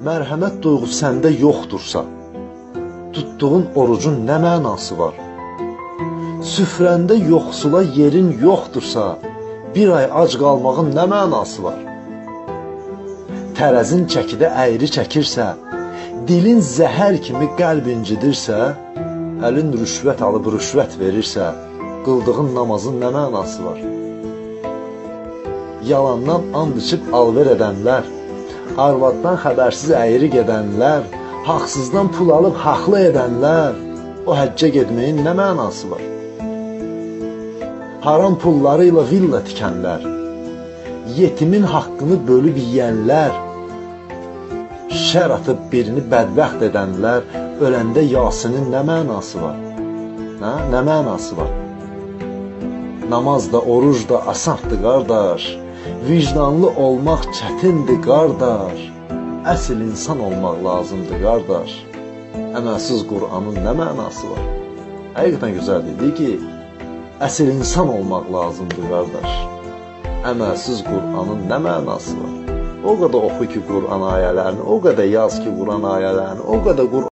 Mərhəmət duyğusu səndə yoxdursa, tutduğun orucun nə mənası var? Süfrəndə yoxsula yerin yoxdursa, bir ay ac qalmağın nə mənası var? Tərəzin çəkidə əyri çəkirsə, dilin zəhər kimi qəlb incidirsə, əlin rüşvət alıb rüşvət verirsə, qıldığın namazın nə mənası var? Yalandan and içib alver edənlər, arvaddan xəbərsiz əyri gedənlər, haqsızdan pul alıb haqlı edənlər, o həccə getməyin nə mənası var? Haram pulları ilə villa tikənlər, yetimin haqqını bölüb yeyənlər, şər atıb birini bədbəxt edənlər, öləndə Yasinin nə mənası var? Hə? Nə mənası var? Namaz da, oruc da asandır qardaş, vicdanlı olmaq çətindir qardaş, əsl insan olmaq lazımdır qardaş. Əməlsiz Qur'anın nə mənası var? Həqiqətən gözəldir. Deyir ki, əsl insan olmaq lazımdır qardaş. Əməlsiz Qur'anın nə mənası var? O qədər oxu ki Qur'an ayələrini, o qədər yaz ki Qur'an ayələrini, o qədər Qur'an